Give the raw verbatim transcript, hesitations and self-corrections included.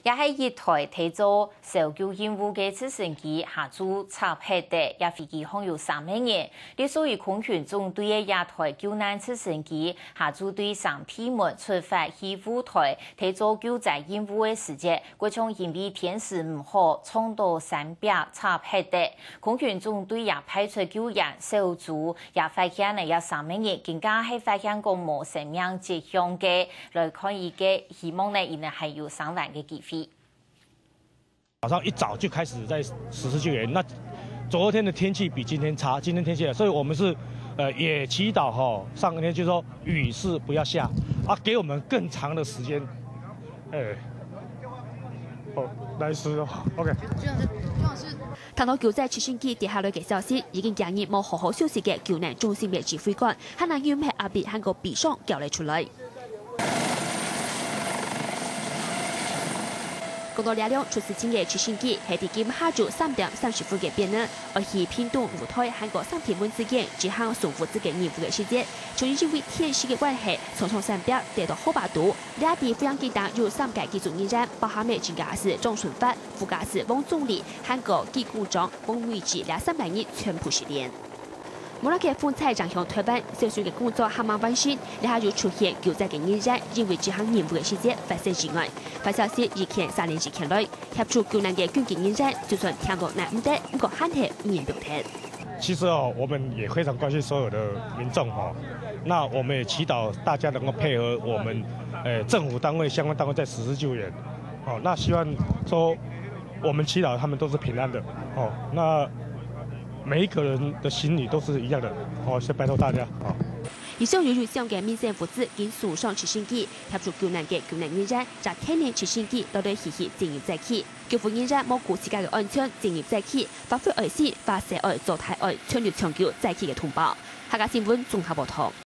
也係一台提早搜救任務个直升機下晝插核忒，這飛機項有三個人。隸屬於空軍中隊个這台救難直升機下晝對三地門出發去霧台，提早救災任務个時節，過像因為天時毋好，撞到山壁插核忒。空軍中隊也派出救援小組，也發現了這三個人，更加係發現講無生命跡象个。來看佢个，希望呢，佢等還有生還个機會。 早上一早就開始在实施救援，那昨天的天氣比今天差，今天天气，所以我们是，呃，也祈祷吼，上天就说雨势不要下，啊，给我们更长的时间。哎，哦，来迟哦，OK。 聽到救災直升機跌下來个消息，已經幾日無好好休息个救難中心个指揮官，還能用乜壓力還過悲傷噭了出來。講到這輛出事情个直升機，係在今下晝三點三十分个邊呢，愛去屏東霧台還過三地門之間執行送物資个任務个時節，就因為天時个關係，撞上山壁，跌到河壩肚。這地非常緊張，有三個機組人員，包含个正駕駛張順發、副駕駛王宗禮，還過機工長王維志這三個人全部失聯。 無論係風災影響台灣，搜救个工作還吂完成，這下又出現救災个人員因為執行任務个時節發生意外。發消息一天三連一天來，協助救難个軍機人員，就算聽到耐毋得，毋過還係忍毋得。其實哦，我們也非常關心所有的民眾哦。那我們也祈禱大家能夠配合我們，呃，政府單位相關單位在实施救援。哦，那希望說我們祈禱他們都是平安的。哦，那 每一個人的心裡都是一樣的。哦，先拜託大家啊。以上有油箱个民生物資緊送上直升機，協助救難个救難人員，再天然直升機落來去去進入災區。救護人員無顧自家个安全進入災區，發揮愛心，發細愛做大愛，全力搶救災區个同胞。客家新聞綜合報導。